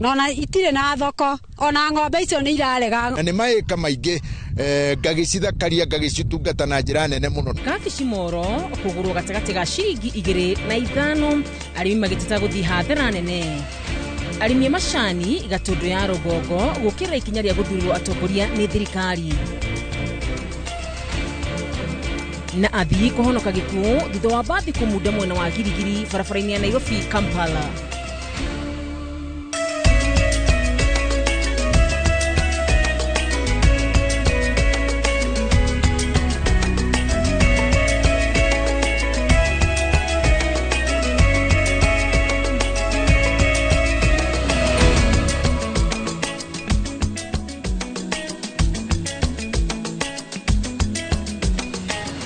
Nona itirĩ na thoko ona ng'ombe icio nĩ irarega. Na nĩ maĩka maingĩ ngagĩcithakaria ngagĩcitungata na njĩra nene mũno. Kabici moro kũgũrwo gatagatĩ ga ciringi 2 na 5, arĩmi magĩteta gũthiĩ hathara nene. Arĩmi a macani Gatũndũ ya rũgongo gũkĩra ikinya rĩa gũthurwo atongoria nĩ thirikari. Na athii kũhonoka gĩkuũ thutha wa mbathi kũmunda mwena wa Girigiri barabara-inĩ ya Nairobi Kampala.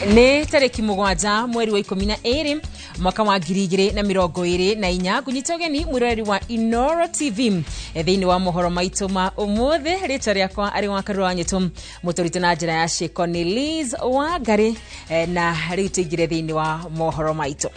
Nĩ tarĩki 7 mweri wa 12 mwaka wa 2024 ngunyita ũgeni mwĩroreri wa Inooro TV thĩinĩ wa mohoro maitũ ma ũmũthĩ. Rĩtwa rĩakwa arĩ wa Karura wa Nyĩtũ, mũtũrĩte na njĩra ya ciĩko nĩ Liz Wangari, na rĩu tũingĩre thĩinĩ wa mohoro maitũ.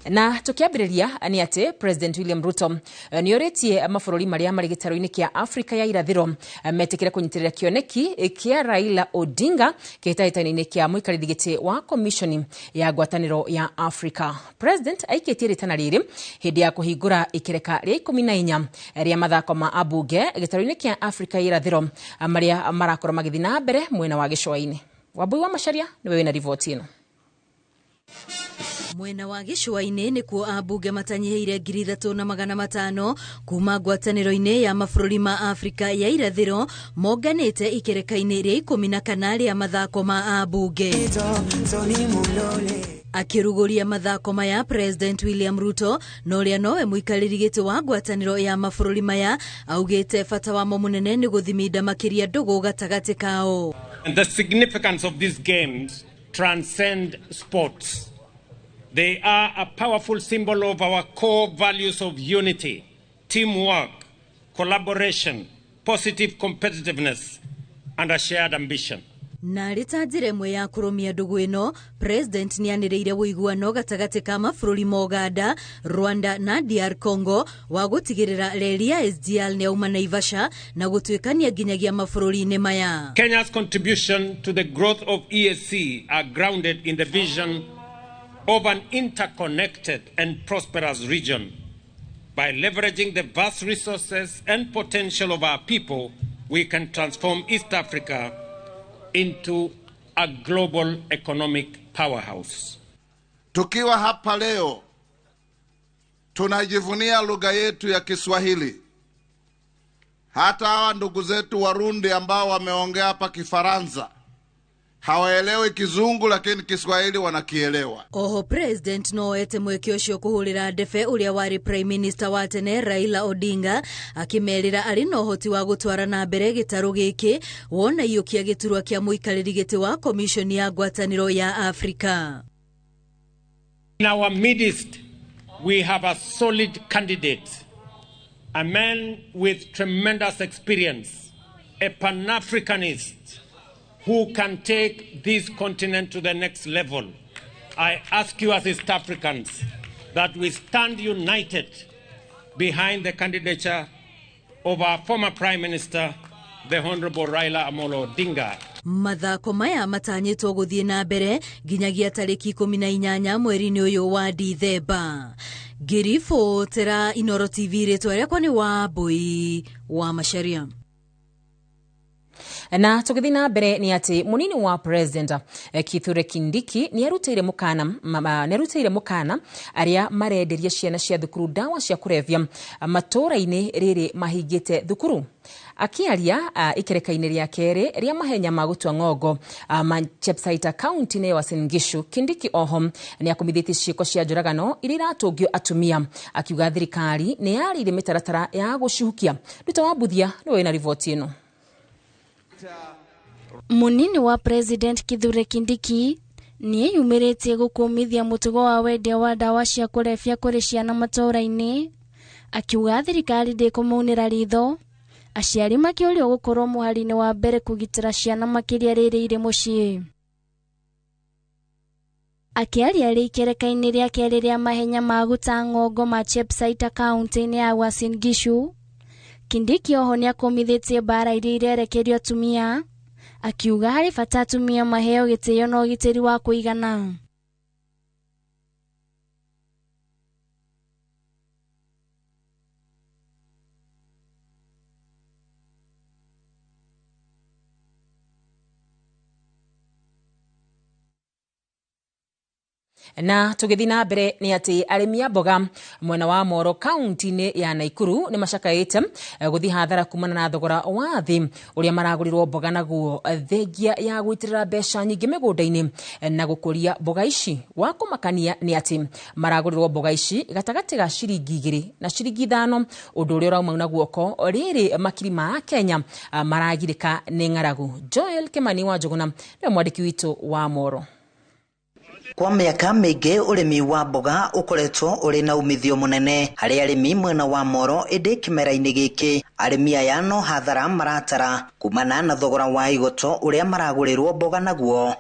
Na tukiambĩrĩria nĩ atĩ President William Ruto nĩ orĩtie mabũrũri marĩa marĩ gĩtarũ-inĩ kĩa Afrika ya irathĩro metĩkĩre kũnyitĩrĩra kĩoneki kĩa Raila Odinga kĩhĩtahĩtano-inĩ kĩa mũikarĩri gĩtĩ wa Commission ya ngwatanĩro ya Afrika. President aikĩtie rĩtana rĩrĩ hĩndĩ ya kũhingũra ikereka rĩa 14 rĩa mathako ma ambunge gĩtarũ-inĩ kĩa Afrika ya irathĩro marĩa marakorwo magĩthiĩ na mbere mwena wa gĩcũa-inĩ. Wambui wa Macharia nĩwe wĩna riboti ĩno. Mwena wa gĩcũa-inĩ nĩkuo ambunge matanyihĩire 3,500 kuma ngwatanĩro-inĩ ya mabũrũri ma Afrika ya irathĩro monganĩte ikereka-inĩ rĩa 14 rĩa mathako ma ambunge. Akĩrugũria mathako maya, President William Ruto na ũrĩa nowe mũikarĩri gĩtĩ wa ngwatanĩro ya mabũrũri maya augĩte bata wamo mũnene nĩ gũthiminda makĩria ndũgũ gatagatĩ kao. And the significance of these games transcend sports. They are a powerful symbol of our core values of unity, teamwork, collaboration, positive competitiveness, and a shared ambition. Na arĩ ta njĩra ĩmwe ya kũrũmia ndũgũ ĩno, President nĩanĩrĩire ũiguano gatagatĩ ka mabũrũri ma Uganda, Rwanda na DR Congo wa gũtigĩrĩra reri ya SGR nĩyauma Naivasha na gũtuĩkania nginyagia mabũrũri-inĩ maya. Kenya's contribution to the growth of EAC are grounded in the vision of an interconnected and prosperous region. By leveraging the vast resources and potential of our people, we can transform East Africa into a global economic powerhouse. Tukiwa hapa leo tunajivunia lugha yetu ya Kiswahili. Hata hawa ndugu zetu Warundi ambao wameongea hapa Kifaransa hawaelewi Kizungu, lakini Kiswahili wanakielewa. Oho President no ete mweke ũcio kũhũrĩra ndebe ũrĩa warĩ Prime Minister wa tene Raila Odinga akĩmerĩra arĩ na ũhoti wa gũtwara na mbere gĩtarũ gĩkĩ wona iyũkia gĩturwa kĩa mũikarĩri gĩtĩ wa Commission ya ngwatanĩro ya Afrika. In our midst we have a solid candidate, a man with tremendous experience, a Pan-Africanist who can take this continent to the next level. I ask you as East Africans that we stand united behind the candidature of our former Prime Minister, the Honorable Raila Amolo Odinga. Mathako maya matanyĩtwo gũthiĩ na mbere nginyagia tarĩki 18 mweri-inĩ ũyũ wa Dithemba. Ngĩribotera Inooro TV, rĩtwa rĩakwa nĩ Wambui wa Macharia. Na tũgĩthiĩ na mbere nĩ atĩ mũnini wa President Kithure Kindiki nĩarutĩire mũkana arĩa marenderia ciana cia thukuru ndawa cia kũrebia matũũra-inĩ rĩrĩ mahingĩte thukuru. Akĩaria ikereka-inĩ rĩa kerĩ rĩa mahenya ma gũtua ng'ongo ma Chepsaita county-inĩ ya Uasin Gishu, Kindiki oho nĩakomithĩtie ciĩko cia njũragano iria iratũngio atumia, akiuga thirikari nĩ yarĩire mĩtaratara ya gũcihukia. Nduta wa Mbuthia nĩwe wĩna riboti ĩno. Munini wa President Kithure Kindiki nĩeyumĩrĩtie gũkũmithia mũtugo wa wendia wa ndawa cia kũrebia kũrĩ ciana matũũra-inĩ, akiuga thirikari ndĩkũmaunĩra ritho. Aciari makĩũrio gũkorwo mũhari-inĩ wa mbere kũgitĩra ciana makĩria rĩrĩ irĩ mũciĩ. Akĩaria rĩ ikereka-inĩ rĩa kerĩ rĩa mahenya ma gũta ng'ongo ma Chepsaita kaunti-inĩ ya Uasin Gishu, Kindiki oho nĩakũmithĩtie mbara iria irerekerio atumia, akiuga harĩ bata atumia maheo gĩtĩo na ũgitĩri wa kũigana. Na tũgĩthiĩ na mbere nĩ atĩ arĩmi a mboga mwena wa Moro kaunti-inĩ ya Naikuru nĩ macakaĩte gũthiĩ hathara kumana na thogora wa thĩ ũrĩa maragũrĩrwo mboga naguo, thengia ya gũitĩrĩra mbeca nyingĩ mĩgũnda-inĩ na gũkũria mboga ici. Wa kũmakania nĩ atĩ maragũrĩrwo mboga ici gatagatĩ ga ciringi 2 na ciringi 5, ũndũ ũrĩa ũraumauna guoko rĩrĩ makiri ma Kenya maragirĩka nĩ ng'aragu. Joel Kimani wa Njũgũna nĩwe mwandĩki witũ wa Moro. Kwa mĩaka mĩingĩ ũrĩmi wa mboga ũkoretwo ũrĩ na umithio mũnene harĩ arĩmi mwena wa Moro, ĩndĩ kĩmera-inĩ gĩkĩ arĩmi aya no hathara maratara kumana na thogora wa igoto ũrĩa maragũrĩrwo mboga naguo.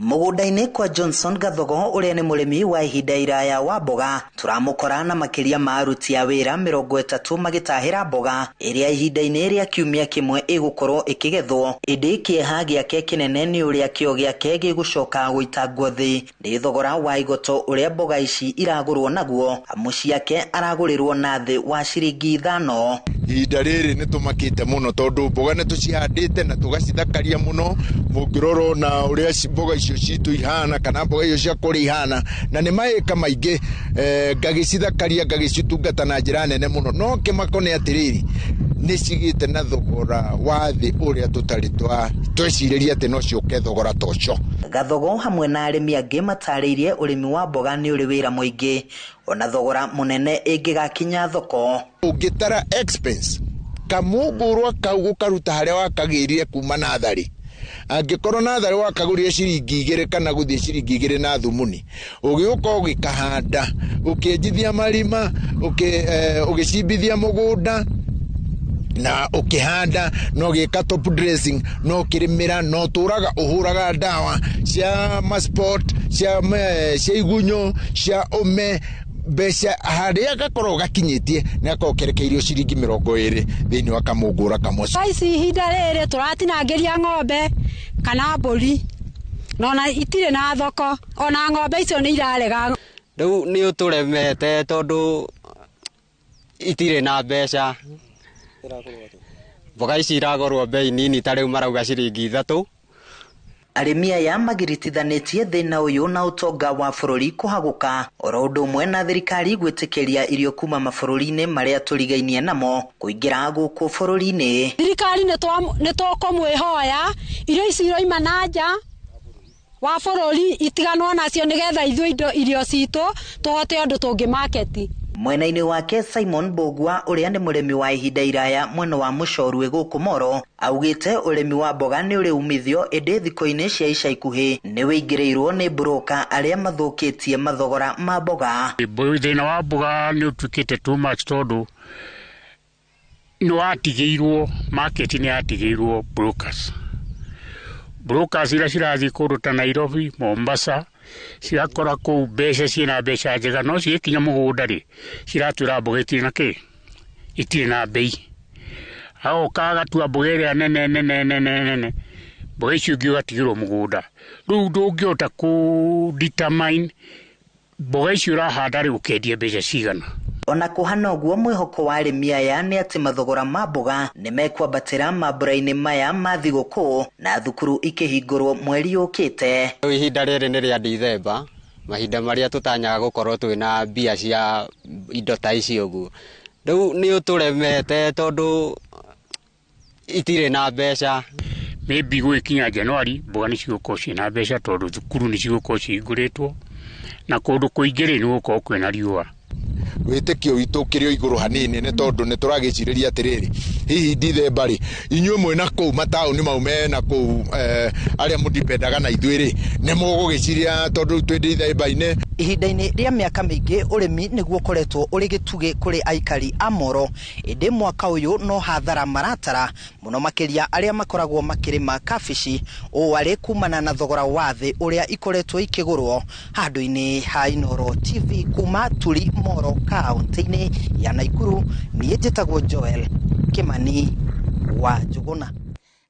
Mũgũnda-inĩ kwa Johnson Gathogo ũrĩa nĩ mũrĩmi wa ihinda iraya wa mboga, tũramũkora na makĩria ma aruti a wĩra 30 magĩtahĩra mboga ĩrĩa ihinda-inĩ rĩa kiumia kĩmwe ĩgũkorwo ĩkĩgethwo, ĩndĩ kĩeha gĩake kĩnene nĩ ũrĩa kĩo gĩake gĩgũcoka gũitangwo thĩ nĩ thogora wa igoto ũrĩa mboga ici iragũrwo naguo, amu ciake aragũrĩrwo na thĩ wa ciringi 5. Ihinda rĩrĩ nĩ tũmakĩte mũno tondũ mboga nĩ tũcihandĩte na tũgacithakaria mũno. Mũngĩrora na ũrĩa mboga icio citũ ihana kana mboga icio cia kũrĩa ihana, na nĩ maĩka maingĩ ngagĩcithakaria ngagĩcitungata na njĩra nene mũno, no kĩmako nĩ atĩrĩrĩ nĩ cigĩte na thogora wa thĩ ũrĩa tũtarĩ twecirĩria atĩ no ciũke thogora ta ũcio. Gathogo hamwe na arĩmi angĩ matarĩirie ũrĩmi wa mboga nĩ ũrĩ wĩra mũingĩ ona thogora mũnene ĩngĩgakinya thoko. Ũngĩtara expense kamũngũrwa kau gũkaruta harĩa wakagĩrire kuma natharĩ, angĩkorwo natharĩ wakagũrire ciringi 2 kana gũthiĩ ciringi 2 na thumuni, ũgĩũka ũgĩkahanda, ũkĩenjithia marima, ũgĩcimbithia mũgũnda na ũkĩhanda na ũgĩka top dressing na ũkĩrĩmĩra na ũtũraga ũhũraga ndawa cia masport cia igunyũ cia ũme, mbeca harĩa gakorwo gakinyĩtie nĩ gakorwo kerekeirio ciringi 20 thĩinĩ wa kamũngũra kamwe. Thaa ici ihinda rĩrĩ tũratinangĩria ng'ombe kana mbũri nona itirĩ na thoko, ona ng'ombe icio nĩ irarega. Rĩu nĩ ũtũremete tondũ itirĩ na mbeca. Mboga ici iragũrwo bei nini ta rĩu marauga ciringi 3. Arĩmi aya magiritithanĩtie thĩna ũyũ na ũtonga wa bũrũri kũhagũka oro ũndũ ũmwe na thirikari gwĩtĩkĩria irio kuma mabũrũri-inĩ marĩa tũrigainie namo kũingĩra gũkũ bũrũri-inĩ. Thirikari nĩ tũkũmwĩhoya irio ici iroima na nja wa bũrũri itiganwo nacio nĩgetha ithuĩ indo irio citũ tũhote ũndũ tũngĩ market. Mwena-inĩ wake Simon Mbugua ũrĩa nĩ mũrĩmi wa ihinda iraya mwena wa Mũcorwe gũkũ Moro augĩte ũrĩmi wa mboga nĩ ũrĩ umithio, ĩndĩ thikũ-inĩ cia ica ikuhĩ nĩ wĩingĩrĩirwo nĩ mburũka arĩa mathũkĩtie mathogora ma mboga. Thĩna wa mboga nĩ ũtuĩkĩte too much tondũ nĩ watigĩirwo market, nĩ yatigĩirwo brokers. Brokers iria cirathiĩ kũndũ ta Nairobi, Mombasa, cirakora kũu mbeca ciĩna mbeca njega, no cigĩkinya mũgũnda rĩ ciratwĩra mboga itirĩ na kĩ, itirĩ na bei. Agoka agatua mboga ĩrĩa nene nene nene nene, mboga icio ingĩ ũgatigĩrwo mũgũnda. Rĩu ndũngĩhota kũ determine mboga icio ũrahanda rĩ ũkendia mbeca cigana. Ona kũhana ũguo mwĩhoko wa arĩmi aya nĩ atĩ mathogora ma mboga nĩ mekwambatĩra mambura-inĩ maya ma thigũkũ na thukuru ikĩhingũrwo mweri ũkĩte. Rĩu ihinda rĩrĩ nĩ rĩa Dithemba, mahinda marĩa tũtanyaga gũkorwo twĩna mbia cia indo ta ici ũguo. Rĩu nĩ ũtũremete tondũ itirĩ na mbeca. Maybe gũgĩkinya Januari mboga nĩ cigũkorwo ciĩna mbeca tondũ thukuru nĩ cigũkorwo cihingũrĩtwo na kũndũ kũingĩ rĩ nĩ gũgũkorwo kwĩna riũa. Wĩtĩkio witũ ũkĩrĩ o igũrũ hanini nĩ tondũ nĩ tũragĩcirĩria atĩrĩrĩ, hihi Dithemba rĩ inyuĩ mwĩna kũu mataũni mau mena kũu arĩa mũdipendaga na ithuĩ rĩ nĩ mũgũgĩciria tondũ rĩu twĩ Dithemba-inĩ. Ihinda-inĩ rĩa mĩaka mĩingĩ ũrĩmi nĩguo ũkoretwo ũrĩ gĩtugĩ kũrĩ aikari a Moro, ĩndĩ mwaka ũyũ no hathara maratara mũno makĩria arĩa makoragwo makĩrĩma kabici, ũũ arĩ kumana na thogora wa thĩ ũrĩa ikoretwo ikĩgũrwo handũ-inĩ ha Inooro TV kuma Turi Moro kaunti-inĩ ya Naikuru. Niĩ njĩtagwo Joel Kimani wa Njuguna.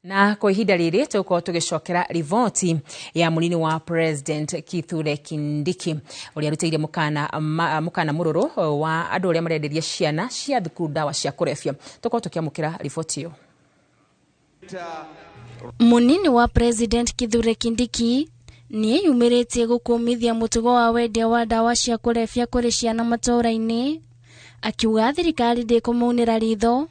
Na kwa ihinda rĩrĩ tũgũkorwo tũgĩcokera riboti ya mũnini wa President Kithure Kindiki ũrĩa arutĩire mũkana mũrũrũ wa andũ arĩa marenderia ciana cia thukuru ndawa cia kũrebia. Tũkorwo tũkĩamũkĩra riboti ĩyo. Mũnini wa President Kithure Kindiki nĩeyumĩrĩtie gũkũmithia mũtugo wa wendia wa ndawa cia kũrebia kũrĩ ciana matũũra-inĩ, akiuga thirikari ndĩkũmaunĩra ritho.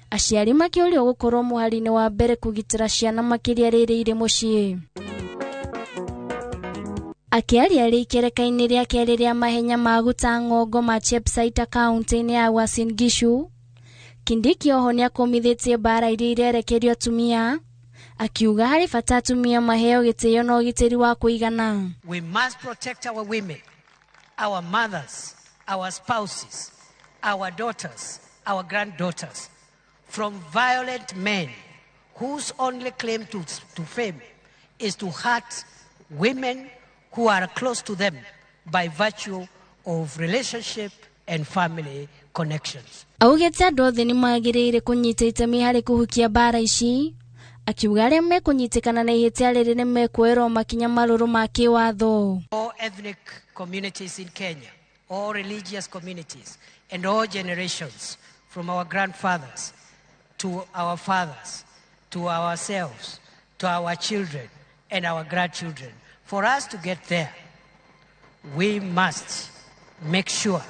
Aciari makĩũrio gũkorwo mũhari-inĩ wa mbere kũgitĩra ciana makĩria rĩrĩ irĩ mũciĩ. Akĩaria rĩ ikereka-inĩ rĩa kerĩ rĩa mahenya ma gũta ng'ongo ma Chepsaita kaunti-inĩ ya Uasin Gishu, Kindiki oho nĩakũmithĩtie mbara iria irerekerio atumia, akiuga harĩ bata atumia maheo gĩtĩo na ũgitĩri wa kũigana. We must protect our women, our mothers, our spouses, our daughters, our granddaughters from violent men whose only claim to fame is to hurt women who are close to them by virtue of relationship and family connections. Augĩte andũ othe nĩmagĩrĩire kũnyita itemi harĩ kũhukia mbara ici, akiuga arĩa mekũnyitĩkana na ihĩtia rĩrĩ nĩmekuoerwo makinya marũrũ ma kĩwatho. All ethnic communities in Kenya, all religious communities, and all generations, from our grandfathers to our fathers, to ourselves, to our children and our grandchildren. For us to get there, we must make sure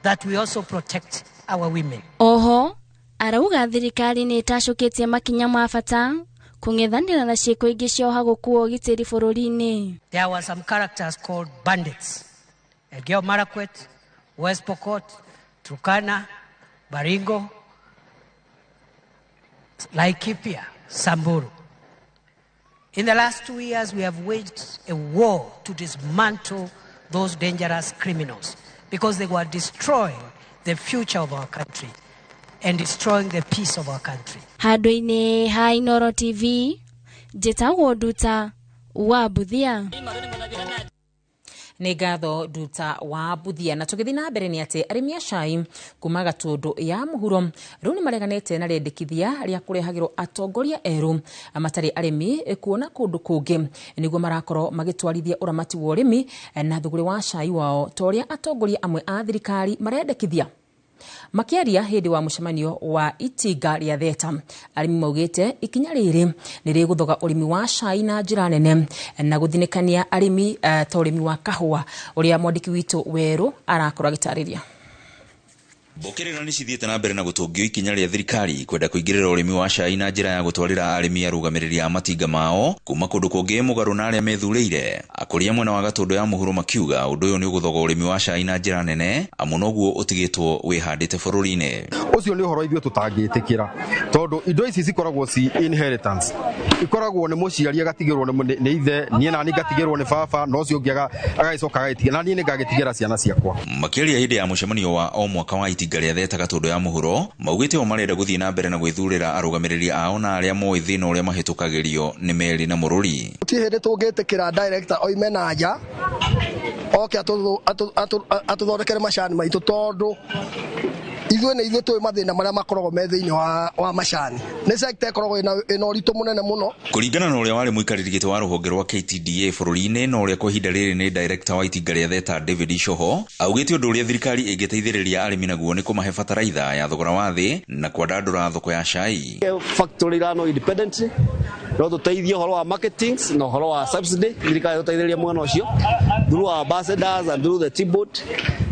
that we also protect our women. Oho, arauga thirikari nĩ ĩtacũkĩtie makinya ma bata kũng'ethanĩra na ciĩko ingĩ cia ũhagũku wa ũgitĩri bũrũri-inĩ. There were some characters called bandits. Elgeyo Marakwet, West Pokot, Turkana, Baringo, Laikipia, Samburu. In the last 2 years, we have waged a war to dismantle those dangerous criminals because they were destroying the future of our country and destroying the peace of our country. Handũ-inĩ ha Inooro TV, njĩtagwo Nduta wa Mbuthia. Nĩ ngatho Nduta wa Mbuthia. Na tũgĩthiĩ na mbere nĩ atĩ arĩmi a cai kuma Gatũndũ ya mũhuro rĩu nĩ mareganĩte na rĩendekithia rĩa kũrehagĩrwo atongoria erũ matarĩ arĩmi kuona kũndũ kũngĩ nĩguo marakorwo magĩtwarithia ũramati wa ũrĩmi na thũgũrĩ wa cai wao ta ũrĩa atongoria amwe a thirikari marendekithia. Makĩaria hĩndĩ wa mũcemanio wa itinga rĩa Theta, arĩmi maugĩte ikinya rĩrĩ nĩ rĩgũthoga ũrĩmi wa cai na njĩra nene na gũthinĩkania arĩmi ta ũrĩmi wa kahũa ũrĩa mwandĩki witũ Werũ arakorwo agĩtarĩria. Mbũkĩrĩra nĩ cithiĩte na mbere na gũtũngio ikinya rĩa thirikari kwenda kũingĩrĩra ũrĩmi wa cai na njĩra ya gũtwarĩra arĩmi arũgamĩrĩri a matinga mao kuma kũndũ kũngĩ mũgarũ na arĩa methurĩire. Akũria mwena wa Gatũndũ ya mũhuro makiuga ũndũ ũyũ nĩ ũgũthoga ũrĩmi wa cai na njĩra nene amu noguo ũtigĩtwo wĩhandĩte bũrũri-inĩ. Ũcio nĩ ũhoro ithuĩ tũtangĩtĩkĩra tondũ indo ici cikoragwo ci inheritance, ikoragwo nĩ mũciari agatigĩrwo nĩ ithe, niĩ nani ngatigĩrwo nĩ baba, na ũcio ũngĩ agagĩcoka agagĩtigĩra na niĩ nĩngagĩtigĩra ciana ciakwa. Makĩaria hĩndĩ ya mũcemanio wa o mwaka wa itinga rĩa Theta Gatũndũ ya mũhuro maugĩte o marenda gũthiĩ na mbere na gwĩthurĩra arũgamĩrĩri ao na arĩa moĩ thĩna ũrĩa mahĩtũkagĩrio nĩ meri na mũrũri. Gũtirĩ hĩndĩ tũngĩtĩkĩra director oime na nja oke atũthondekere macani maitũ tondũ ithuĩ nĩ ithuĩ tũĩ mathĩna marĩa makoragwo me thĩinĩ wa macani. Nĩ sector ĩkoragwo ĩna ũritũ mũnene mũno. Kũringana na ũrĩa warĩ mũikarĩri gĩtĩ wa rũhonge rwa KTDA bũrũri-inĩ na ũrĩa kwa ihinda rĩrĩ nĩ director wa itinga rĩa Theta David Icoho augĩte ũndũ ũrĩa thirikari ĩngĩteithĩrĩria arĩmi naguo nĩ kũmahe bataraitha ya thogora wa thĩ na kwandandũra thoko ya cai. Factory rano independently no tũteithie ũhoro wa marketing na ũhoro wa subsidy, thirikari tũteithĩrĩria mwena ũcio through our ambassadors and through the tea board,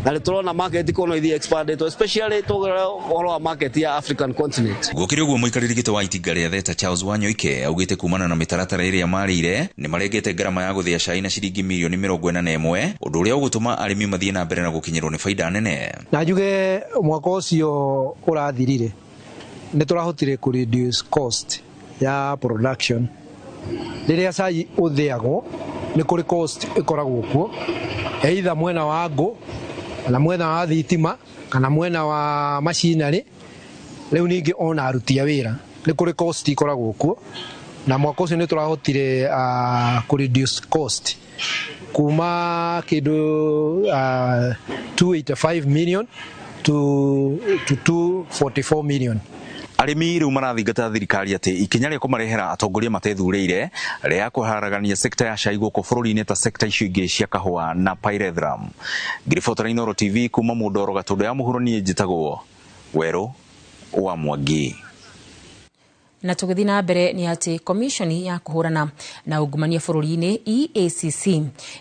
na nĩ tũrona market kono ithi expanded especially tũgerera ũhoro wa market ya African continent. Gũkĩrĩ ũguo mũikarĩri gĩtĩ wa itinga rĩa Theta Charles Wanyoike augĩte kumana na mĩtaratara ĩrĩa marĩire nĩ marengete ngarama ya gũthĩa cai na ciringi mirioni 41, ũndũ ũrĩa ũgũtũma arĩmi mathiĩ na mbere na gũkinyĩrwo nĩ baida nene. Na njuge mwaka ũcio ũrathirire nĩ tũrahotire kũ reduce cost ya production. Rĩrĩa cai ũthĩagwo nĩ kũrĩ cost ĩkoragwo kuo, Either mwena wa ngũ kana mwena wa thitima kana mwena wa machinery, rĩu ningĩ ona aruti a wĩra nĩ kũrĩ cost ikoragwo kuo, na mwaka ũcio nĩ tũrahotire kũ reduce cost kuma kĩndũ 285 million to 244 million. Arĩmi rĩu marathingata thirikari atĩ ikinya rĩa kũmarehera atongoria matethurĩire rĩa kũharagania sekta ya cai gũkũ bũrũri-inĩ ta sekta icio ingĩ cia kahũa na pyrethrum. Ngĩribotera Inooro TV kuma Mũndoro Gatũndũ ya mũhuro, niĩ njĩtagwo Werũ wa Mwangi. Na tũgĩthiĩ na mbere nĩ atĩ komishoni ya kũhũrana na ungumania bũrũri-inĩ EACC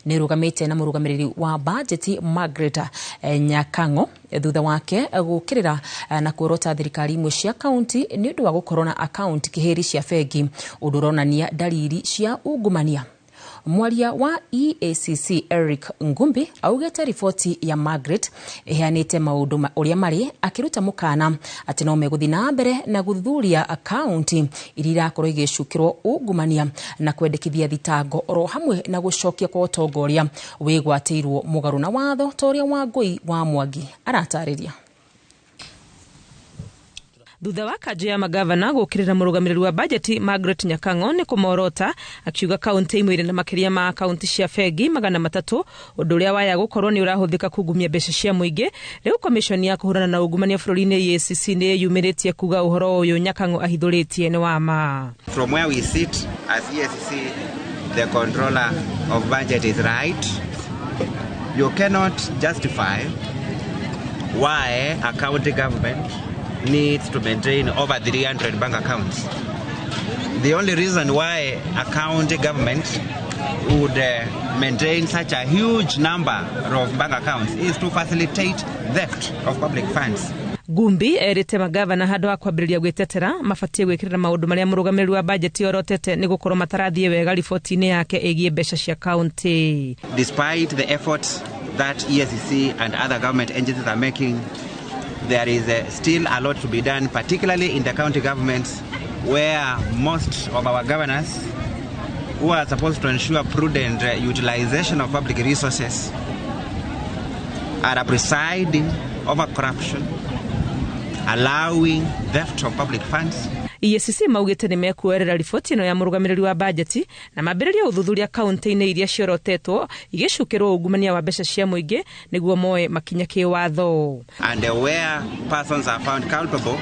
nĩ ĩrũgamĩte na mũrũgamĩrĩri wa bajeti Margaret Nyakang'o thutha wake gũkĩrĩra na kuorota thirikari imwe cia kaunti nĩ ũndũ wa gũkorwo na akaunti kĩhĩri cia bengi, ũndũ ũronania dalili cia ungumania. Mwaria wa EACC Eric Ngumbi augĩte riboti ya Margaret ĩheanĩte maũndũ ũrĩa marĩ, akĩruta mũkana atĩ no megũthiĩ na mbere na gũthuthuria akaunti iria irakorwo igĩcukĩrwo ungumania na kwendekithia thitango oro hamwe na gũcokia kwa ũtongoria wĩgwatĩirwo mũgarũ na watho ta ũrĩa Wangũi wa Mwangi aratarĩria. Thutha wa kanjũ ya magavana gũkĩrĩra mũrũgamĩrĩri wa bajeti Margaret Nyakang'o nĩ kũmorota, akiuga kaunti imwe irĩ na makĩria ma akaunti cia bengi 300, ũndũ ũrĩa waya gũkorwo nĩ ũrahũthĩka kungumia mbeca cia mũingĩ. Rĩu komishoni ya kũhũrana na ungumania bũrũri-inĩ EACC nĩ yumĩrĩtie kuga ũhoro ũyũ Nyakang'o ahithũrĩtie nĩ wa ma. From where we sit as EACC, the controller of budget is right. You cannot justify why a county government needs to maintain over 300 bank accounts. The only reason why a county government would maintain such a huge number of bank accounts is to facilitate theft of public funds. Gumbi erĩte magavana handũ ha kwambĩrĩria gwĩtetera mabatiĩ gwĩkĩrĩra maũndũ marĩa mũrũgamĩrĩri wa bajeti orotete nĩ gũkorwo matarathiĩ wega riboti-inĩ yake ĩgiĩ mbeca cia kaunti. Despite the efforts that EACC and other government agencies are making, there is still a lot to be done, particularly in the county governments where most of our governors, who are supposed to ensure prudent utilization of public resources, are presiding over corruption, allowing theft of public funds. EACC maugĩte nĩ mekuoerera riboti ĩno ya mũrũgamĩrĩri wa bajeti na mambĩrĩrie ũthuthuria kaunti-inĩ iria ciorotetwo igĩcukĩrwo ungumania wa mbeca cia mũingĩ nĩguo moe makinya kĩwatho. And where persons are found culpable,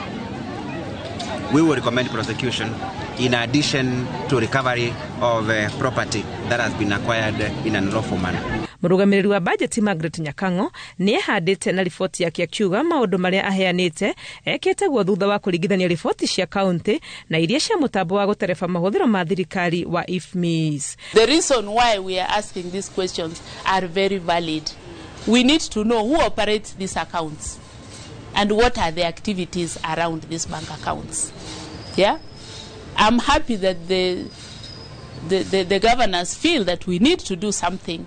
we will recommend prosecution in addition to recovery of property that has been acquired in an unlawful manner. Mũrũgamĩrĩri wa bajeti Margaret Nyakang'o nĩ ehandĩte na riboti yake akiuga maũndũ marĩa aheanĩte ekĩte guo thutha wa kũringithania riboti cia kaunti na iria cia mũtambo wa gũtereba mahũthĩro ma thirikari wa IFMIS. The reason why we are asking these questions are very valid. We need to know who operates these accounts and what are the activities around these bank accounts. Yeah? I'm happy that the governors feel that we need to do something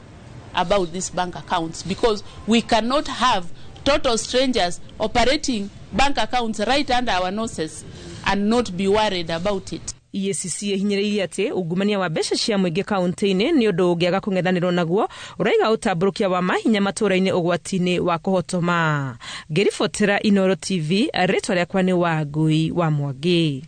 about these bank accounts, because we cannot have total strangers operating bank accounts right under our noses and not be worried about it. EACC ĩhinyĩrĩirie atĩ ungumania wa mbeca cia mũingĩ kaunti-inĩ nĩ ũndũ ũngĩaga kũng'ethanĩrwo naguo ũraiga ũtambũrũkia wa mahinya matũũra-inĩ ũgwati-inĩ wa kũhotoma. Ngĩribotera Inooro TV, rĩtwa rĩakwa nĩ Wangũi wa Mwangi.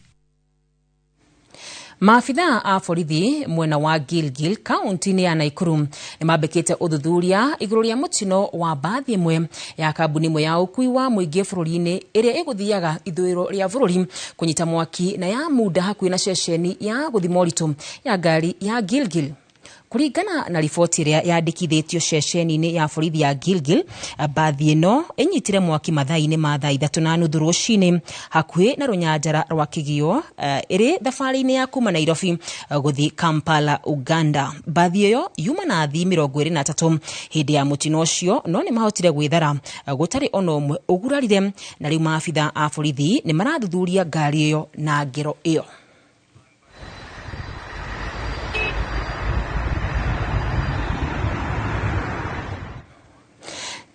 Maabithaa a borithi mwena wa Gilgil kaunti-inĩ ya Nakuru nĩ mambĩkĩte ũthuthuria igũrũ rĩa mũtino wa mbathi ĩmwe ya kambuni ĩmwe ya ũkui wa mũingĩ bũrũri-inĩ ĩrĩa ĩgũthiaga ithũĩro rĩa bũrũri kũnyita mwaki na ya munda hakuhĩ na ceceni ya gũthima ũritũ ya ngari ya Gilgil. Kũringana na riboti ĩrĩa yandĩkithĩtio ceceni-inĩ ya borithi ya Gilgil, mbathi ĩno ĩnyitire mwaki mathaa-inĩ ma thaa 3:30 rũcinĩ hakuhĩ na rũnyanjara rwa Kĩgio, ĩrĩ thabarĩ-inĩ ya kuma Nairobi gũthiĩ Kampala, Uganda. Mbathi ĩyo yuma na athii 23 hĩndĩ ya mũtino ũcio, no nĩ mahotire gwĩthara gũtarĩ ona ũmwe ũgurarire, na rĩu maabitha a borithi nĩ marathuthuria ngari ĩyo na ngero ĩyo.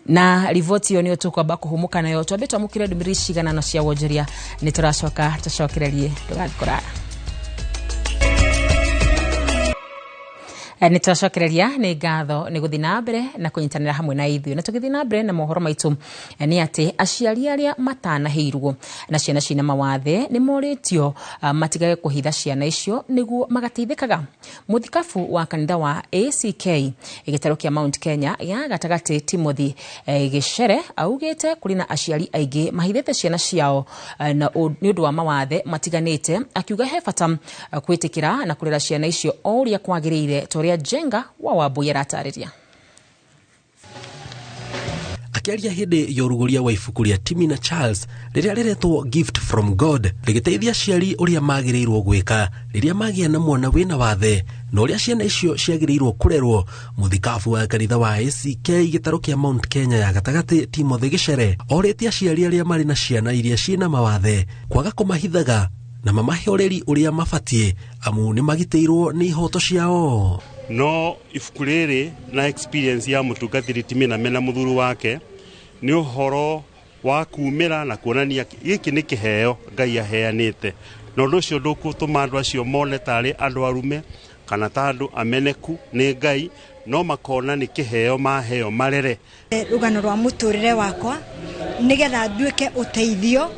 Na riboti ĩyo nĩyo tũkwamba kũhũmũka nayo, twambe twamũkĩre ndũmĩrĩri ciganano cia wonjoria, nĩ tũracoka tũcokererie, ndũgathiĩ kũraya. Nä twacokereria nä ngatho nä gå thiä na mbere na kå nyitanä ra hamwe na ithuä, na tå gä thiä na mbere na mohoro maitå nä atä aciari arĩa matanahĩirwo na ciana cina mawathe nä morĩtio matigage kũhitha ciana icio nĩguo magateithĩkaga. Mũthikabu wa kanitha wa ACK gĩtarũ kĩa Mount Kenya ya gatagatĩ Timothy Gĩcere augĩte kũrĩ na aciari aingĩ mahithĩte ciana ciao na nĩ ũndũ wa mawathe matiganĩte, akiuga he bata kwĩtĩkĩra na kũrera ciana icio o ũrĩa kwagĩrĩire, ta ũrĩa Jenga wa Wambui aratarĩria. Akĩaria hĩndĩ ya ũrugũria wa ibuku rĩa Timi na Charles rĩrĩa rĩretwo Gift from God, rĩgĩteithia aciari ũrĩa magĩrĩirwo gwĩka rĩrĩa magĩa na mwana wĩna wathe na ũrĩa ciana icio ciagĩrĩirwo kũrerwo, mũthikabu wa kanitha wa ACK gĩtarũ kĩa Mount Kenya ya gatagatĩ Timothy Gĩcere orĩtie aciari arĩa marĩ na ciana iria ciĩna mawathe kwaga kũmahithaga na mamahe ũreri ũrĩa mabatiĩ, amu nĩ magitĩirwo nĩ ihoto ciao. No ibuku rĩrĩ na experience ya mũtungatĩri Timina mena mũthuri wake nĩ ũhoro wa kumĩra na kuonania gĩkĩ nĩ kĩheo Ngai aheanĩte, na ũndũ ũcio ndũgũtũma andũ acio mone tarĩ andũ arume kana ta andũ ameneku nĩ Ngai, no makona nĩ kĩheo maheo marere. Rũgano rwa mũtũrĩre wakwa nĩgetha nduĩke ũteithio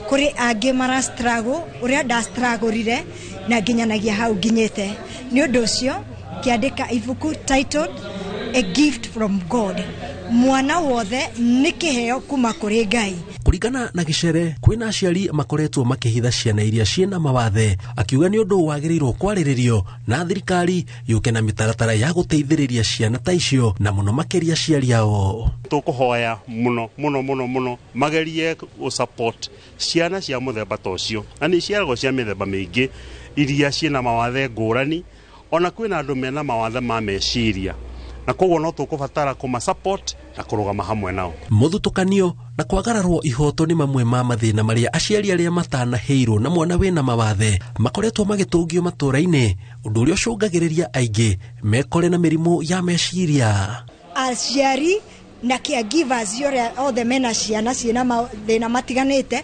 kũrĩ angĩ mara struggle ũrĩa ndastruggle na nginyanagia hau nginyĩte. Nĩ ũndũ ũcio ngĩandĩka ibuku titled A Gift from God. Mwana wothe nĩ kĩheo kuma kũrĩ Ngai. Kũringana na Gĩcere, kwĩna aciari makoretwo makĩhitha ciana iria ciĩna mawathe, akiuga nĩ ũndũ wagĩrĩirwo kwarĩrĩrio na thirikari yũke na mĩtaratara ya gũteithĩrĩria ciana ta icio na mũno makĩria aciari ao. Tũkũhoya mũno mũno mũno mũno magerie gũ support ciana cia mũthemba ta ũcio, na nĩ ciaragwo cia mĩthemba mĩingĩ iria ciĩna mawathe ngũrani, ona kwĩna andũ mena mawathe ma meciria, na koguo no tũkũbatara kũma support na kũrũgama hamwe nao. Mũthutũkanio na kwagararwo ihoto nĩ mamwe ma mathĩna marĩa aciari arĩa matanahĩirwo na mwana wĩna mawathe makoretwo magĩtũngio matũũra-inĩ, ũndũ ũrĩa ũcũngagĩrĩria aingĩ mekore na mĩrimũ ya meciria. Aciari na caregivers ũrĩa othe mena ciana ciĩna mathĩna matiganĩte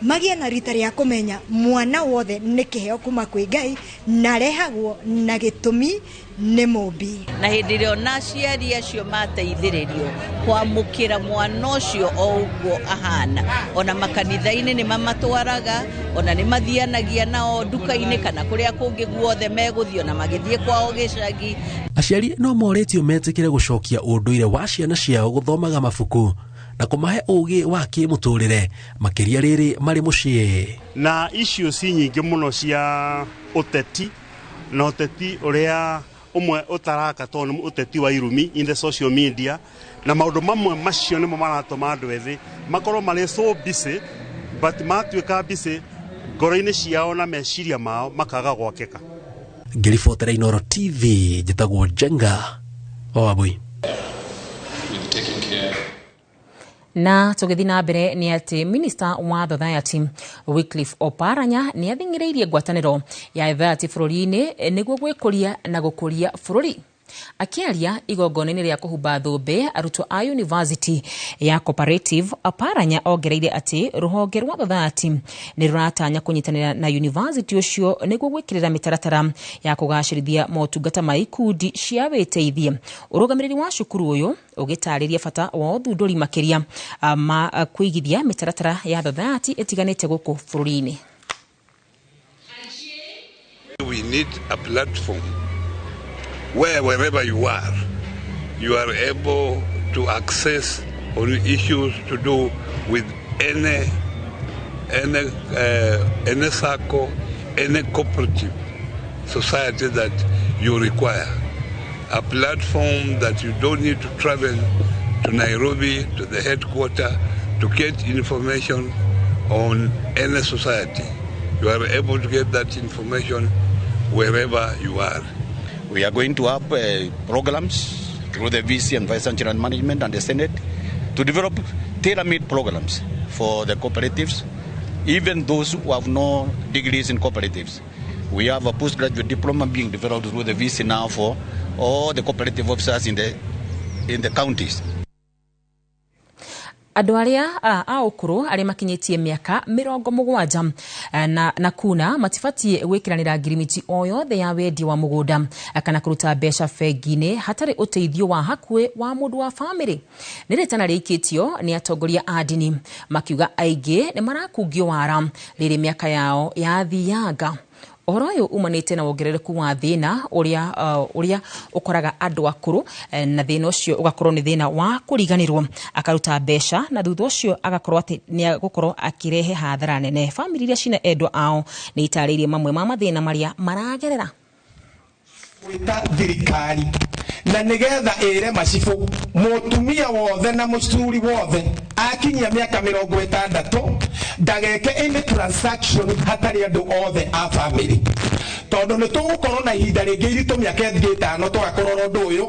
magĩe na rita rĩa kũmenya mwana wothe nĩ kĩheo kuma kwĩ Ngai na arehagwo na gĩtũmi nĩ mũmbi. Na hĩndĩ ĩrĩa ona aciari acio mateithĩrĩrio kwamũkĩra mwana ũcio o ũguo ahana, ona makanitha-inĩ nĩ mamatwaraga, ona nĩ mathianagia nao nduka-inĩ kana kũrĩa kũngĩ guothe megũthiĩ, ona magĩthiĩ kwao gĩcagi. Aciari no morĩtio metĩkĩre gũcokia ũndũire wa ciana ciao gũthomaga mabuku na kũmahe ũgĩ wa kĩmũtũrĩre makĩria rĩrĩ marĩ mũciĩ. Na icio ci nyingĩ mũno cia ũteti, na ũteti ũrĩa ũmwe ũtaraka tondũ nĩ ũteti wa irumi in the social media, na maũndũ mamwe macio nĩmo maratũma andũ ethĩ makorwo marĩ so busy, but matuĩka busy ngoro-inĩ ciao na meciria mao makaga gwakĩka. Ngĩribotera Inooro TV, njĩtagwo Jenga wa Wambui. Na tũgĩthiĩ na mbere nĩ atĩ Minister wa Society Wycliffe Oparanya nĩ athing'ĩrĩirie ngwatanĩro ya society bũrũri-inĩ nĩguo gwĩkũria na gũkũria bũrũri. Akĩaria igongona-inĩ rĩa kũhumba thũmbĩ arutwo a University ya Cooperative, Oparanya ongereire atĩ rũhonge rwa society nĩ rũratanya kũnyitanĩra na university ũcio nĩguo gwĩkĩrĩra mĩtaratara ya kũgacĩrithia motungata ma ikundi cia wĩteithie. Ũrũgamĩrĩri wa cukuru ũyũ ũgĩtarĩria bata wa ũthundũri makĩria ma kũigithia mĩtaratara ya society ĩtiganĩte gũkũ bũrũri-inĩ. We need a platform where wherever you are able to access all issues to do with any circle, any cooperative society that you require. A platform that you don't need to travel to Nairobi, to the headquarters, to get information on any society. You are able to get that information wherever you are. We are going to have programs through the VC and Vice Chancellor Management and the Senate to develop tailor-made programs for the cooperatives, even those who have no degrees in cooperatives. We have a postgraduate diploma being developed through the VC now for all the cooperative officers in the counties. Andũ arĩa a ũkũrũ arĩa makinyĩtie mĩaka 70 na kuna matibatiĩ gwĩkĩranĩra ngirimiti o yothe ya wendia wa mũgũnda kana kũruta mbeca bengi-inĩ hatarĩ ũteithio wa hakuhĩ wa mũndũ wa bamĩrĩ. Nĩ rĩtana rĩikĩtio nĩ atongoria a ndini makiuga aingĩ nĩ marakungio wara rĩrĩ mĩaka yao yathianga. Ũhoro ũyũ umanĩte na wongerereku wa thĩna ũrĩa ũkoraga andũ akũrũ, na thĩna ũcio ũgakorwo nĩ thĩna wa kũriganĩrwo, akaruta mbeca na thutha ũcio agakorwo atĩ nĩ agũkorwo akĩrehe hathara nene. Bamĩrĩ iria cina endwa ao nĩ itarĩirie mamwe ma mathĩna marĩa maragerera. Gwĩta thirikari na nĩgetha ĩre macibũ mũtumia wothe na mũcuri wothe akinyia mĩaka 60 ndageke any transaction hatarĩ andũ othe a family, tondũ nĩ tũgũkorwo na ihinda rĩngĩ iritũ mĩaka ĩngĩ 5 tũgakorwo na ũndũ ũyũ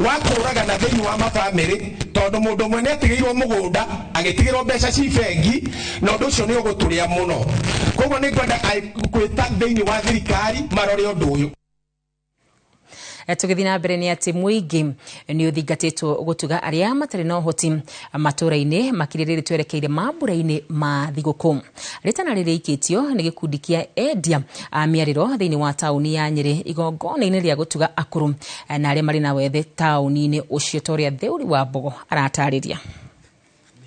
wa kũragana thĩinĩ wa mabamĩrĩ, tondũ mũndũ ũmwe nĩ atigĩirwo mũgũnda agĩtigĩrwo mbeca ci bengi na ũndũ ũcio nĩ ũgũtũrĩa mũno. Koguo nĩ ngwenda gwĩta thĩinĩ wa thirikari marore ũndũ ũyũ. Tũgĩthiĩ na mbere nĩ atĩ mũingĩ nĩ ũthingatĩtwo gũtuga arĩa matarĩ na ũhoti matũũra-inĩ makĩria rĩrĩ twerekeire mambura-inĩ ma thigũkũ. Rĩtana rĩrĩikĩtio nĩ gĩkundi kĩa endia a mĩarĩro thĩinĩ wa taũni ya Nyĩrĩ igongona-inĩ rĩa gũtuga akũrũ na arĩa marĩ na wethe taũni-inĩ ũcio, ta ũrĩa Theuri wa Mbogo aratarĩria.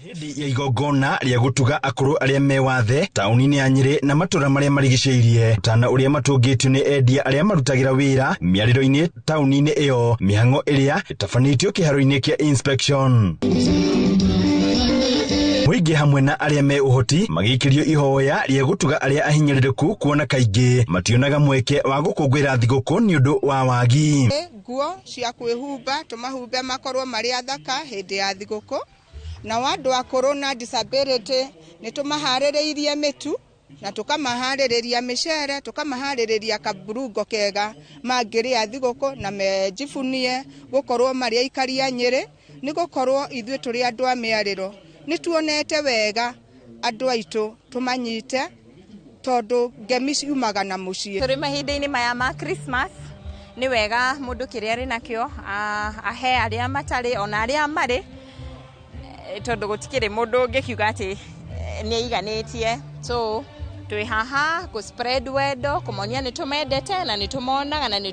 Hĩndĩ ya igongona rĩa gũtuga akũrũ arĩa me wathe taũni-inĩ ya Nyĩrĩ na matũũra marĩa marigicĩirie, tana ũrĩa matũngĩtio nĩ endia arĩa marutagĩra wĩra mĩarĩro-inĩ taũni-inĩ ĩyo, mĩhang'o ĩrĩa ĩtabanĩtio kĩharo-inĩ kĩa inspection. Mũingĩ hamwe na arĩa me ũhoti magĩikĩrio ihoya rĩa gũtuga arĩa ahinyĩrĩrĩku, kuona kaingĩ mationaga mweke wa gũkũngũĩra thigũkũ nĩ ũndũ wa wagi. Nguo cia kwĩhumba tũmahumbe makorwo marĩ athaka hĩndĩ ya thigũkũ, na andũ akũrũ na disability nĩ tũmaharĩrĩirie mĩtu na tũkamaharĩrĩria mĩcere, tũkamaharĩrĩria kaburungo kega mangĩrĩa thigũkũ na mejibunie gũkorwo marĩ aikari a Nyĩrĩ, nĩ gũkorwo ithuĩ tũrĩ andũ a mĩarĩro nĩ tuonete wega andũ aitũ tũmanyite tondũ ngemi ciumaga na mũciĩ. Tũrĩ mahinda-inĩ maya ma Christmas nĩ wega mũndũ kĩrĩa arĩ nakĩo ahe arĩa matarĩ ona arĩa marĩ, tondũ gũtikĩrĩ mũndũ ũngĩkiuga atĩ nĩ aiganĩtie. So twĩ haha kũ spread wendo, kũmonia nĩ tũmendete na nĩ tũmonaga na nĩ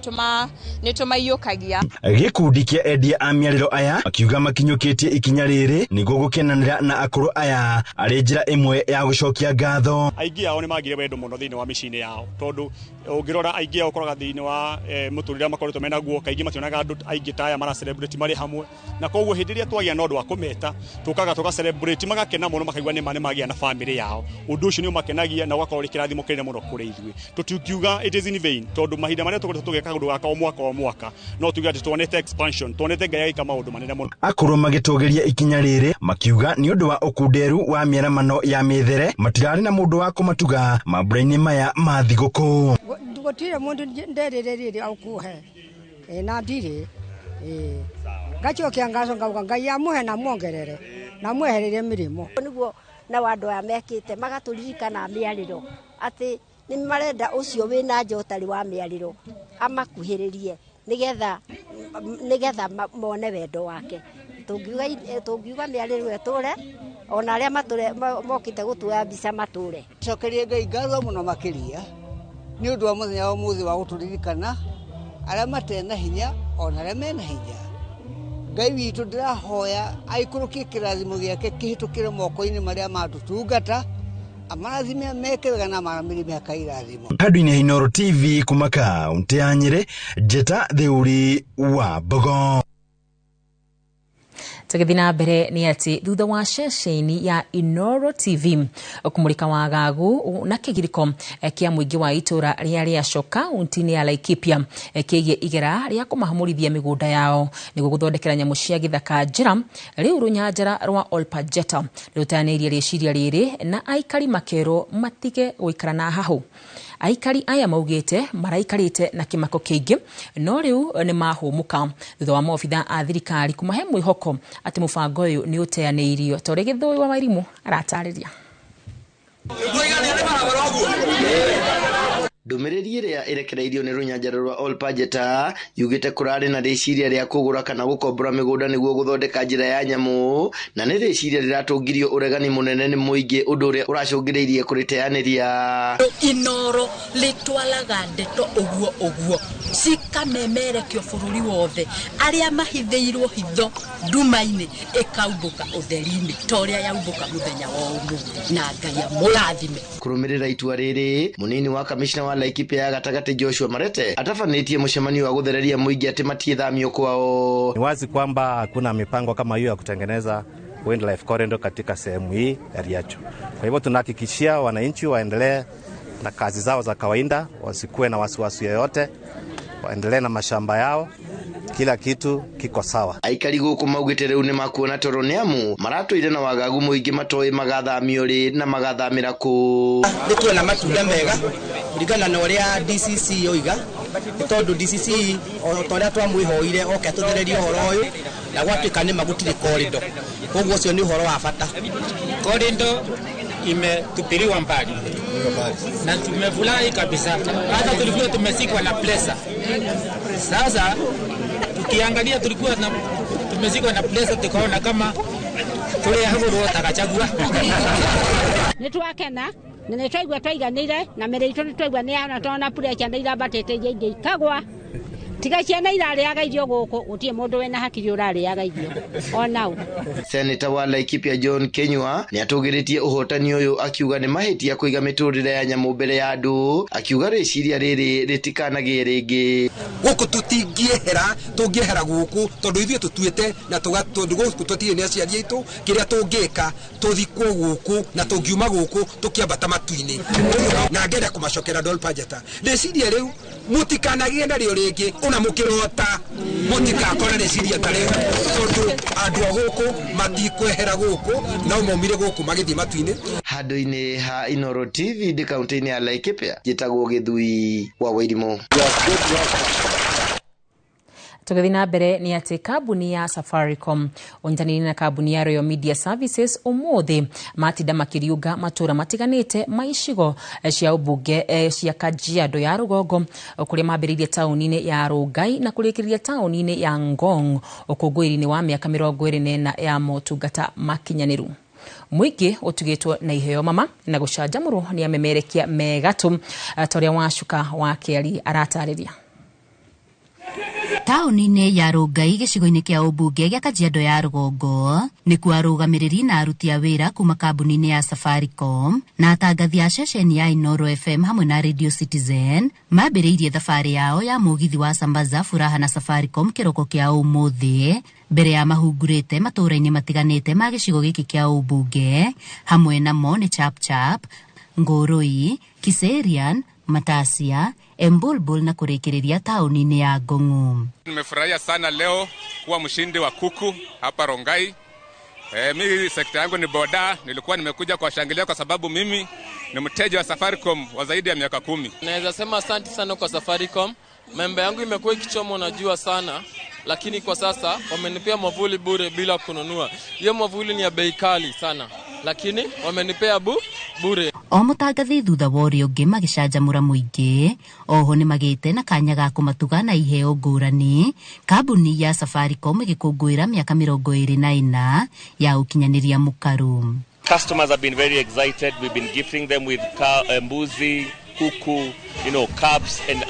tũmaiyũkagia. Gĩkundi kĩa endia a mĩarĩro aya makiuga makinyũkĩtie ikinya rĩrĩ nĩguo gũkenanĩra na akũrũ aya arĩ njĩra ĩmwe ya gũcokia ngatho. Aingĩ ao nĩ magire wendo mũno thĩinĩ wa mĩciĩ-inĩ yao, tondũ ũngĩrora aingĩ ao ũkoraga thĩinĩ wa mũtũrĩre makoretwo menaguo, kaingĩ mationaga andũ aingĩ ta aya mara celebrate marĩ hamwe, na koguo hĩndĩ ĩrĩa twagĩa na ũndũ wa kũmeta tũkaga tũka celebrate magakena mũno, makaigua nĩ ma nĩ magĩa na famĩlĩ yao. Ũndũ ũcio nĩ ũmakenagia na ũgakorwo ũrĩ kĩrathimo kĩnene mũno kũrĩ ithuĩ. Tũtingiuga it is in vain, tondũ mahinda marĩa tũkoretwo tũgĩka kaũndũ gaka o mwaka o mwaka no tuge atĩ tuonete expansion, tuonete Ngai agĩka maũndũ manene mũno. Akũrũ magĩtũgĩria ikinya rĩrĩ makiuga nĩ ũndũ wa ũkunderu wa mĩaramano ya mĩthere matirarĩ na mũndũ wa kũmatuga mambura-inĩ maya ma thigũkũ. Gũtirĩ mũndũ nderĩrĩrie akuhe na ndirĩ ngacokia ngaco ngauga Ngai amũhe na muongerere na mwehererie mĩrimũ. Nĩguo na andũ aya mekĩte magatũririkana mĩarĩro atĩ nĩ marenda ũcio wĩna nja ũtarĩ wa mĩarĩro amakuhĩrĩrie nĩgetha mone wendo wake. Tũngiuga mĩarĩro ĩtũre ona arĩa mokĩte gũtuoya mbica matũre. Cokerie Ngai ngatho mũno makĩria nĩ ũndũ wa mũthenya wa ũmũthĩ wa gũtũririkana arĩa matarĩ na hinya ona arĩa mena hinya. Ngai witũ ndĩrahoya aikũrũkie kĩrathimo gĩake kĩhĩtũkĩre moko-inĩ marĩa matũtungata, amarathime meke wega na maramĩri mĩaka irathimo. Handũ-inĩ Inooro TV kuma kaũntĩ ya Nyĩrĩ, Njĩta Theuri wa Mbogo. Tũgĩthiĩ na mbere nĩ atĩ thutha wa ceceni ya Inooro TV kũmũrĩka wagagu na kĩgirĩko kĩa mũingĩ wa itũra rĩa Rĩaco kaũntĩ-inĩ ya Laikipia kĩgiĩ igera rĩa kũmahamũrithia mĩgũnda yao nĩguo gũthondekera nyamũ cia gĩthaka njĩra, rĩu rũnyanjara rwa Olpajeta rũteanĩirie rĩciria rĩrĩ na aikari makerwo matige gũikara na hahũ. Aikari aya maugĩte maraikarĩte na kĩmako kĩingĩ no rĩu nĩ mahũmũka thutha wa maobitha a thirikari kũmahe mwĩhoko atĩ mũbango ũyũ nĩ ũteanĩirio, ta ũrĩa Gĩthũi wa Wairimũ aratarĩria. Ndũmĩrĩri ĩrĩa ĩrekereirio nĩ rũnyanjara rwa Olpajeta yugĩte kũrarĩ na rĩciria rĩa kũgũra kana gũkombora mĩgũnda nĩguo gũthondeka njĩra ya nyamũ, na nĩ rĩciria rĩratũngirio ũregani mũnene nĩ mũingĩ, ũndũ ũrĩa ũracũngĩrĩirie kũrĩteanĩria. Inoro rĩtwaraga ndeto ũguo ũguo cikamemerekio bũrũri wothe, arĩa mahithĩirwo hitho nduma-inĩ ĩkaumbũka ũtheri-inĩ ta ũrĩa yaumbũka mũthenya wa ũmũthĩ, na Ngai amũrathime. Kũrũmĩrĩra itua rĩrĩ, mũnini wa kamishna wa Laikipia ya gatagatĩ Joshua Marete atabanĩtie mũcemanio wa gũthereria mũingĩ atĩ matiĩthamio kwao. Ni wazi kwamba hakuna mipango kama hiyo ya kutengeneza wildlife corridor katika sehemu hii ya Riacho. Kwa hivyo tunahakikishia wananchi waendelee na kazi zao za kawaida, wasikuwe na wasiwasi yoyote, waendelee na mashamba yao, kila kitu kiko sawa. Aikari gũkũ maugĩte rĩu nĩ makuona toro nĩ amu maratũire na wagagu mũingĩ matoĩ magathamio rĩ na magathamĩra kũ. Nĩ tuona matunda mega kũringana na ũrĩa DCC yoiga, nĩ tondũ DCC o ta ũrĩa twamwĩhoire oke atũthererie ũhoro ũyũ, na gwatuĩka nĩ ma gũtirĩ corridor, koguo ũcio nĩ ũhoro wa bata. Corridor imetupiliwa mbali na tumefurahi kabisa, hata tulikuwa tumesikwa na plesa. Sasa tukiangalia tulikuwa tumezikwa na plesa, tukaona kama tulihagurwo takachagua. Nĩ twakena na nĩ twaigua twaiganĩire na mĩrĩ itũ nĩ twaigua nĩ yana tona pressure nĩ irambatĩte iria ingĩ ikagwa. Tiga ciana irarĩaga irio gũkũ, gũtirĩ mũndũ wĩna hakiri ũrarĩaga irio onau. Seneta wa Laikipia John Kenyua nĩ atũgĩrĩtie ũhotani ũyũ akiuga nĩ mahĩtia kũiga mĩtũrĩre ya nyamũ mbere ya andũ, akiuga rĩciria rĩrĩ rĩtikanagĩe rĩngĩ. Gũkũ tũtingĩehera, tũngĩehera gũkũ tondũ ithuĩ tũtuĩte na tondũ gũkũ tũtirĩ nĩ aciari aitũ, kĩrĩa tũngĩka tũthikwo gũkũ na tũngiuma gũkũ tũkĩambata matu-inĩ. Na ngenda kũmacokera Dol Pajeta, rĩciria rĩu mũtikanagĩe narĩo rĩngĩ, ona mũkĩrota mũtikakora rĩciria ta rĩu, tondũ andũ a gũkũ matikwehera gũkũ, no maumire gũkũ magĩthiĩ matu-inĩ. Handũ-inĩ ha Inoro TV ndĩ kaunti-inĩ ya Laikipia, njĩtagwo Gĩthui wa Wairimũ. Tũgĩthiĩ na mbere nĩ atĩ kambuni ya Safaricom ũnyitanĩire na kambuni ya Royal Media Services ũmũthĩ matinda makĩriũnga matũra matiganĩte ma icigo cia ũmbunge cia Kajiado ya rũgongo, kũrĩa mambĩrĩirie taũni-inĩ ya Rongai na kũrĩkĩrĩria taũni-inĩ ya Ngong ũkũngũĩri-inĩ wa mĩaka 24 ya motungata makinyanĩru. Mũingĩ ũtugĩtwo na iheo mama na gũcanjamũrwo nĩ amemerekia megatũ ta ũrĩa Wacuka wa Kĩari aratarĩria. Taũni-inĩ ya Rongai gĩcigo-inĩ kĩa ũmbunge gĩa Kajiado ya rũgongo nĩkuo arũgamĩrĩri na aruti a wĩra kuma kambuni-inĩ ya Safaricom na atangathi a ceceni ya Inoro FM hamwe na Radio Citizen mambĩrĩirie thabarĩ yao ya mũgithi wa Sambaza Furaha na Safaricom kĩroko kĩa ũmũthĩ mbere ya mahungurĩte matũũra-inĩ matiganĩte ma gĩcigo gĩkĩ kĩa ũmbunge, hamwe namo nĩ Chapchap, Ngũrũi, Kiserian, Matasia, Embulbul na kũrĩkĩrĩria taũni-inĩ ya Ngong'u. Nimefurahia sana leo kuwa mshindi wa kuku hapa Rongai. Mimi sekta yangu ni boda, nilikuwa nimekuja kuwashangilia kwa sababu mimi ni mteja wa Safaricom wa zaidi ya miaka 10. Naweza sema asante sana kwa Safaricom. Membe yangu imekuwa ikichomwa na jua sana, lakini kwa sasa wamenipea mwavuli bure bila kununua. Hiyo mwavuli ni ya bei kali sana, lakini wamenipea bure. O mũtangathi thutha wa ũrĩa ũngĩ magĩcanjamũra mũingĩ, oho nĩ magĩte na kanya ga kũmatuga na iheo ngũrani. Kambuni ya Safaricom ĩgĩkũngũĩra mĩaka 24 ya ũkinyanĩria mũkaru. Customers have been very excited. We've been gifting them with mbuzi, kuku, cups, and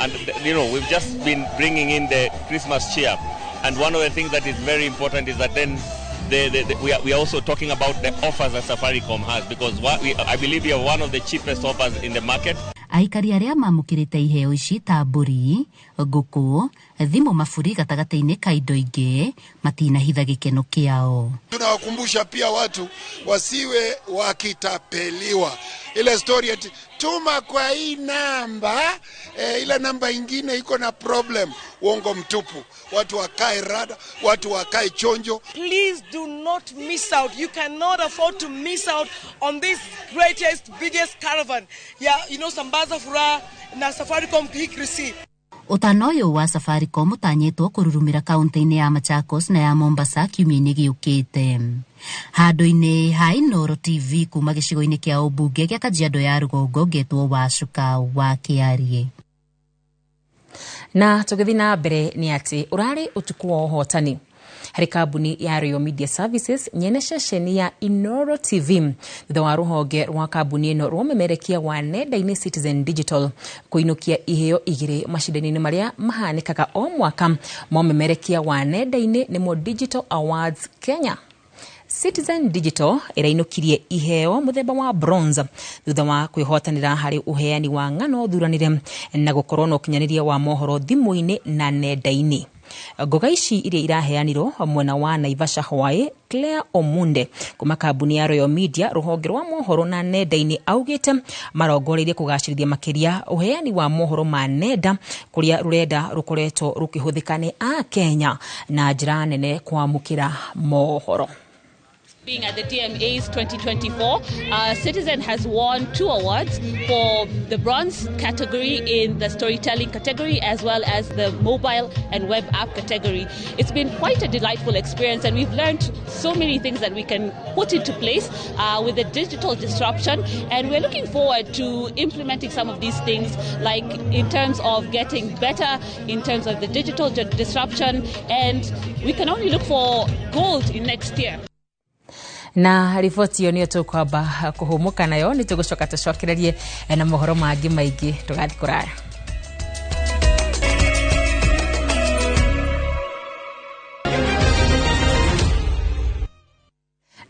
we've just been bringing in the Christmas cheer. And one of the things that is very important is that then we are also talking about the offers that Safaricom has, because I believe we are one of the cheapest offers in the market. Aikari arĩa mamũkĩrĩte iheo ici ta mbũri, ngũkũ, thimũ, maburi gatagatĩ-inĩ ka indo ingĩ matinahitha gĩkeno kĩao. Tunawakumbusha pia watu wasiwe wakitapeliwa. Ile story ati tuma kwa hii namba, ile namba ingine iko na problem, uongo mtupu. Watu wakae rada, watu wakae chonjo. Please do not miss out. You cannot afford to miss out on this greatest, biggest caravan. Yeah, Sambaza Furaha na Safaricom Hikrici. Ũtana ũyũ wa Safaricom ũtanyĩtwo kũrurumĩra kaunti-inĩ ya Machakos na ya Mombasa kiumia-inĩ gĩũkĩte. Handũ-inĩ ha Inooro TV kuma gĩcigo-inĩ kĩa ũmbunge gĩa Kajiado ya rũgongo, ngetwo Wacuka wa Kĩarie. Na tũgĩthiĩ na mbere nĩ atĩ ũrarĩ ũtukũ wa ũhotani harĩ kambuni ya Royal Media Services, nyene ceceni ya Inooro TV, thutha wa rũhonge rwa kambuni ĩno rwa ũmemerekia wa nenda-inĩ Citizen Digital kũinũkia iheo 2 macindano-inĩ marĩa mahanĩkaga o mwaka ma ũmemerekia wa nenda-inĩ, nĩmo Digital Awards Kenya. Citizen Digital ĩrainũkirie iheo mũthemba wa bronze thutha wa kwĩhotanĩra harĩ ũheani wa ng'ano thuranĩre na gũkorwo na ũkinyanĩria wa mohoro thimũ-inĩ na nenda-inĩ. Ngoga ici iria iraheanirwo mwena wa Naivasha Hawaii, Claire Omunde kuma kambuni ya Royal Media rũhonge rwa mohoro na nenda-inĩ augĩte marongoreirie kũgacĩrithia makĩria ũheani wa mohoro ma nenda, kũrĩa rũrenda rũkoretwo rũkĩhũthĩka nĩ Akenya na njĩra nene kwamũkĩra mohoro. Being at the DMAs 2024, Citizen has won 2 awards for the bronze category in the storytelling category as well as the mobile and web app category. It's been quite a delightful experience, and we've learned so many things that we can put into place with the digital disruption, and we're looking forward to implementing some of these things, like in terms of getting better in terms of the digital disruption, and we can only look for gold in next year. Na riboti ĩyo nĩyo tũkwamba kũhũmũka nayo, nĩ tũgũcoka tũcokererie na mohoro mangĩ maingĩ. Tũgathiĩ kũraya.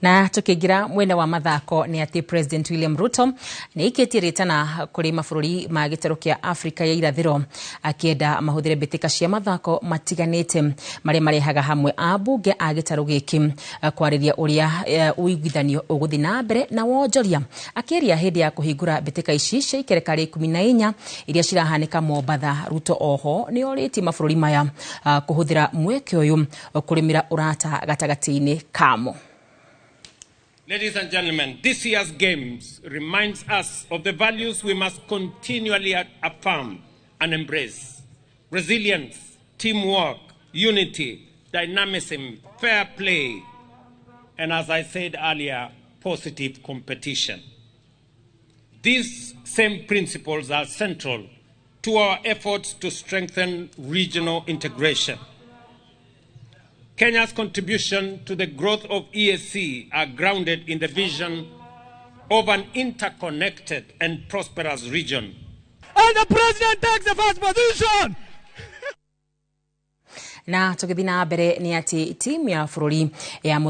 Na tukiingira mwena wa mathako ni ati President William Ruto ni aikitie ritana kuri mabũrũri ma gĩtarũ kĩa Afrika ya irathĩro akienda mahũthĩre mbĩtĩka cia mathako matiganĩte marĩa marehaga hamwe ambunge a gĩtarũ gĩkĩ kwarĩria ũrĩa ũiguithanio ũgũthiĩ na mbere na wonjoria. Akĩaria hĩndĩ ya kũhingũra mbĩtĩka ici cia ikereka rĩa 14 iria cirahanĩka Mombatha, Ruto oho nĩ orĩtie mabũrũri maya kũhũthĩra mweke ũyũ kũrĩmĩra ũrata gatagatĩ-inĩ kamo. Ladies and gentlemen, this year's Games reminds us of the values we must continually affirm and embrace: resilience, teamwork, unity, dynamism, fair play, and as I said earlier, positive competition. These same principles are central to our efforts to strengthen regional integration. Kenya's contribution to the growth of EAC are grounded in the vision of an interconnected and prosperous region. And the president takes the first position! Na tũgĩthiĩ na mbere nĩ atĩ timu ya bũrũri ya